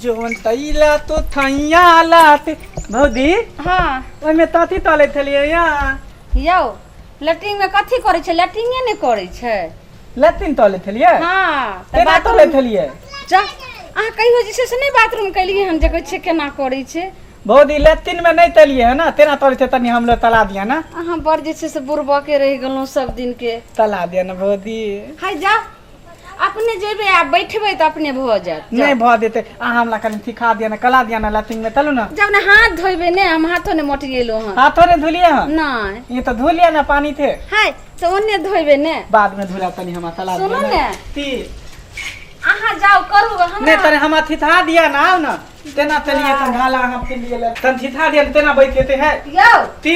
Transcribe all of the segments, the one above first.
जोन तैला तो थैया लात भौजी। हाँ। ओहिमे तथी तले थलियै या? यौ, लैट्रिन में कथी करै छै? लैट्रिने नहि करै छै। लैट्रिन तले थलियै? हाँ, तऽ केना बाथरूम तले थलियै? जा, अहाँ कहियो जे छै से नहि बाथरूम केलियै हन जे कहै छियै केना करै छै। भौजी, लैट्रिन में नहि तलियै है ना, तेना तले छै, तनी हमरो तला दिया ना। अहाँ बड़ जे छै से बुड़बके रहि गेलहुँ सब दिन के। तला दिया ना भौजी। हाय, जा, अपने जेबै आ बैठबै तऽ अपने भऽ जायत। नहि भऽ देतै, अहाँ हमरा कनि सिखा दिअ ने, कला दिअ ने, लैट्रिन में चलू ने। जब ने हाथ धोइबै ने, हम हाथो ने मोटिएलहुँ हन। हाथो ने धुलियै हन? नहि। ई तऽ धो लिअ ने पानी थे। हाय, तऽ ओन्ने धोइबै ने। बाद में धुला, तनी हमरा तला दिअ। सुनू ने ने। ती अहाँ जाउ, करू नहि हमरा। तनी हमरा थिथा दिअ ने, आउ ने, तेना चलिए तन ढाला अहाँ फिर लिए तन थिथा दिअ ने, तेना बैठेते है। यौ। ती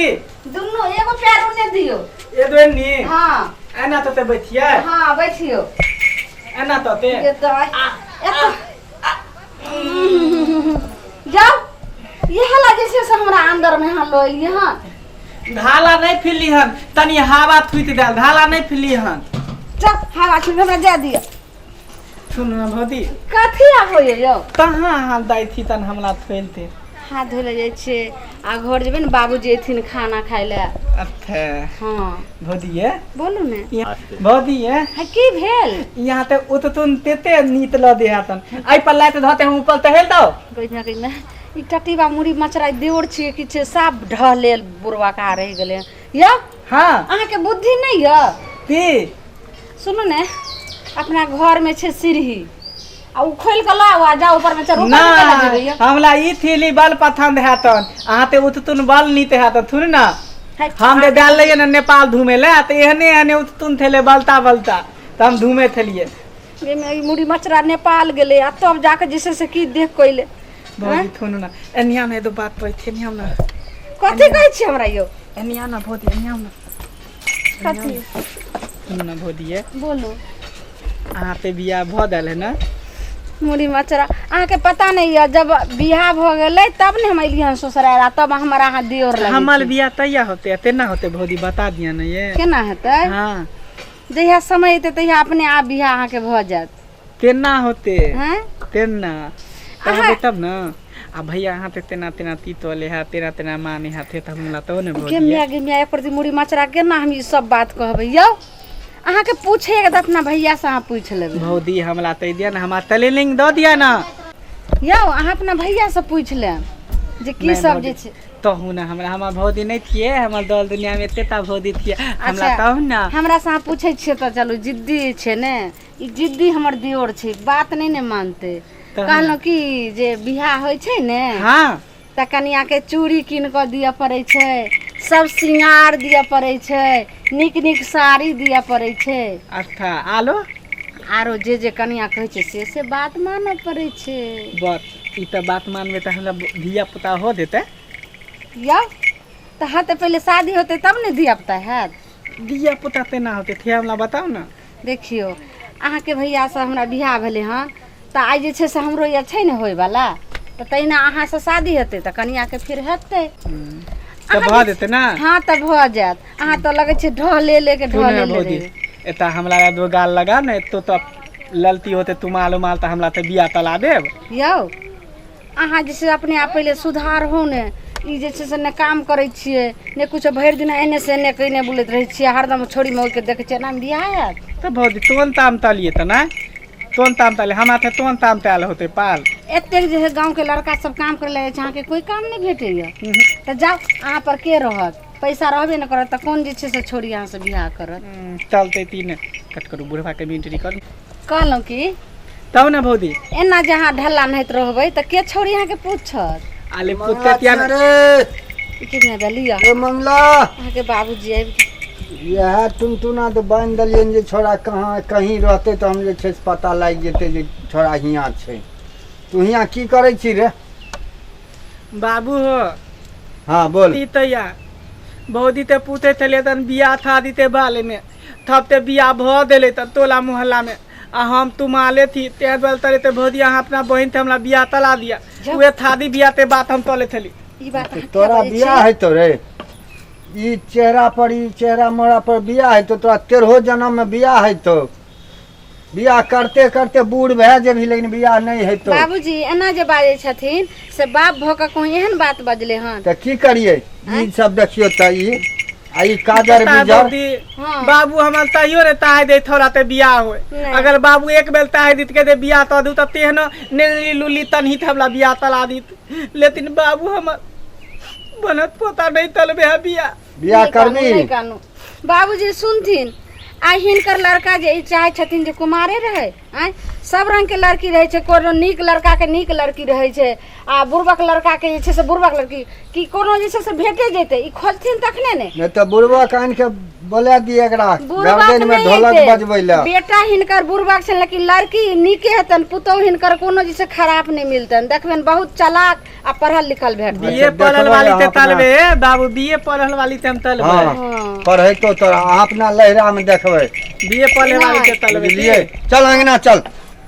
दुनू एगो पैर ओने दियौ। एदो नी। हाँ। एना तो ते बैठिए। हाँ, बैठियो। एना तो ते ये तो एतऽ जाउ, इएह ला जे छै से हमरा अंदर में अहाँ लऽ एलियै हन। ढाला नहीं फिरली हन, तनी हवा थुति देल, ढाला नहीं फिरली हन। चल, हवा छू, हमरा जाय दिअ। सुन ना भौजी। कथी आब होइए यौ? कहाँ अहाँ दाइ थी तन हमरा थोलते। हाथ धोइ लए जाइ छियै आ घर जेबै ने, बाबूजी अयथिन खाना खाइ लए। अच्छा। हाँ। भौजी ये। बोलू ने। भौजी ये। हाँ, की भेल? यहाँ ते उततुन तेते नीत ल दे हतन, एहि पर लाइत धते हम ऊपर तहेल दो। कहिना कहिना ई टटीबा मुड़ी मचराइ देवर छियै कि छै, साफ ढहलेल बुढ़वा कहाँ रहि गेलै यौ। हाँ। अहाँके बुद्धि नहि यऽ? की? सुनू ने, अपना घर में छै सीढ़ी आ उ खोलि कऽ लाउ आ जाउ ऊपर में चढ़ू। ना। केना जेबै यौ? हमरा ई थीली बल पसंद हैतन, अहाँ ते उततुन बल नीत हैतन, थुन ना। है, हम जे डाल लइए ने नेपाल धूमे ले, तऽ एहने एहने उततुन थेले बलता बलता, तऽ हम धूमे थेलिए। एहिमे ई मुड़ी मचरा नेपाल गेलै आ तब जाके जे छै से की देख कऽ अयलै। भौजी, थुन ना, एनिया में एगो बात कहै छी, एनिया ना। कथी कहै छी हमरा यौ? एनिया ना भौजी, एनिया ना। कथी? सुनू ना भौजी ये। बोलू। अहाँ पे बियाह भऽ गेल है ना? मुड़ी मचरा, अहाँके पता नहि यऽ, जब बियाह भऽ गेलै तब ने हम एलियै हन ससुराल आ तब हमरा अहाँ दियोर लगै हमर छी। बियाह तैया होते तेना होते भौजी, बता दिया ना ये। केना हेतै? हाँ। जहिया समय एतै तहिया अपने आप बियाह अहाँके भऽ जायत। तेना होते? हैं? तेना कहबै तब न। आ भैया, अहाँ ते तेना तेना तीत वाले है, तेना तेना माने हाथे त हमरा तो ने गे भौजी। मिया, गे मिया, एक प्रति मुड़ी मचरा, केना हम ई सब बात कहबै यौ? अहाँके पूछे के तऽ अपना भैया से अहाँ पूछि लेबै। भौजी, हमरा ते दिया ना, हमरा तलेलिंग दऽ दिया ना। यौ, अहाँ अपना भैया से पूछि लेब जे की नहि सब भौजी, जे छै। तहू ने हमरा, हमर भौजी नहि थिए, हमर दल दुनिया में एते टा भौजी थिए हमरा। अच्छा। तहू ने हमरा से अहाँ पूछै छियै तऽ चलू, जिद्दी छै ने ई, जिद्दी हमर दियोर छै, बात नहि ने मानतै। तहन? कहलहुँ कि जे बियाह होइ छै ने, हाँ, तऽ कनियाके चूड़ी कीन कऽ दिअ पड़ै छै, सब सिंगार दिअ पड़ै छै, नीक नीक साड़ी दिअ पड़ै छै। अच्छा, आलो? आरो जे जे कनिया कहै छै से से बात मानऽ पड़ै छै। बस, ई तऽ बात मानबै तऽ हमरा धिया पुता हो देतै। यौ, तऽ हँ, तऽ पहिले शादी होतै तब ने धिया पुता हैत। धिया पुता तेना होतै थे, हमरा बताउ ने। देखियौ, अहाँके भैयासँ हमरा बियाह भेलै हँ, तऽ आइ जे छै से हमरो यऽ छै ने होयवला, तऽ तहिना अहाँसँ शादी हेतै तऽ कनियाके फेर हेतै। तऽ भऽ जेतै ने? हँ, तऽ भऽ जायत। अहाँ तऽ लगै छै ढहले ले के सुन ढहले ले भौजी, रहे। एतऽ हमरा दो गाल लगा ने, एतो तऽ ललती होते तुमाल उमाल, तऽ हमरा तऽ बिया तला देब। यौ, अहाँ जे छै अपने आप पहिले सुधार हो ने। ई जे छै से ने काम करै छियै ने कुछो, भरि दिन एने से एने कइने बुलैत रहै छियै, हरदम छोड़ी मौगीके देखै छियै, एनामे बियाह हैत? तऽ भौजी, तोन ताम तलिए तऽ नहि तोन ताम तलिए, हमरा तऽ तोन ताम तल होते पाल। एतेक जे है गाँवके लड़का सब काम करै लए जाइ छै, अहाँके कोइ काम नहि भेटैए, तऽ जाउ, अहाँ पर के रहत? पैसा रहबे नहि करत तऽ कोन जे छै से छोड़ी अहाँसँ बियाह करत? चलते तीन कट करू, बुढ़वा के मिनटरी करू। कहलहुँ की, तब ने भौजी, एना जे अहाँ ढल्ला नहैत रहबै तऽ के छौड़ी अहाँके पूछत? आले पुते तिया। रे। ई के नहि लिअ। रे मंगला। अहाँके बाबूजी आबि गेल। इएह टुनटुना तऽ बान्हि देलियनि जे छोड़ा कहाँ कहीं रहतै तऽ हम जे छै से पता लागि जेतै जे छोड़ा हियाँ छै। तू हियाँ की करै छी रे? बाबू हो। हाँ, बोल। ती तैया भौजी ते पूछे छलियै तन बियाह था दीते बाले में, थब ते बियाह भऽ देले तऽ टोला मोहल्ला में आ हम तुमाले थी, ते दुआरे तले ते भौजी अहाँ अपना बहिन ते हमरा बियाह तला दिया। उहे थादी बियाह ते बात हम तले छली। ई बात अहाँ किया तोरा बजै बियाह छियै? हेतौ रे? ई चेहरा पर, ई चेहरा मोहरा पर बियाह हेतौ? तोरा तेरहो जन्म में बियाह हेतौ? बियाह करते करते बूढ़ भए जेबही लेकिन बियाह नहि हेतौ। बाबूजी एना जे बाजै छथिन से बाप भऽ कऽ कोई एहन बात बजले हन? तऽ की करियै? ई सब देखियौ तऽ ई आ ई काजर ता बिजर। बौदी, हाँ। बाबू हमर तहियो रे ताहे दे थोड़ा ते बियाह होय। नहीं। अगर बाबू एक बेर ताहे दीत के दे बियाह त दू त तेहन नेली लुली तनही हमरा बियाह तला दीत, लेकिन बाबू हमर बनत पोता नहीं तलबे है बियाह। बियाह नहि कानू, करबी? नहि कानू बाबूजी। सुनथिन, आ हिनकर लड़का जे ई चाहै छथिन जे कुमारे रहै। आँय, सब रंग के लड़की रहै छै। कोनो नीक लड़का के नीक लड़की रहै छै आ बुड़बक लड़का के जे छै से बुड़बक लड़की। की कोनो जे छै से भेटे जेतै? ई खोजथिन तखने ने। नहि तऽ बुढ़बक आनि के बोला दिए एकरा बुड़बक गर्दन में नहि ढोलक हेतै। बजबै लए। बेटा हिनकर बुड़बक छनि लेकिन लड़की नीके हेतनि। पुतहु हिनकर कोनो जे छै खराब नहि मिलतनि। देखबनि बहुत चालाक आ पढ़ल लिखल भेटतनि। बीए पढ़ल देखबै वाली ते अहाँ अपना- तलबे बाबू, बीए पढ़ल वाली ते हम तलबे। हाँ। हाँ। पढ़ैतो तोरा अहाँ अपना लहरा में देखबै। बीए पढ़े वाली ते तलबे। बुझलियै? चल अंगना चल।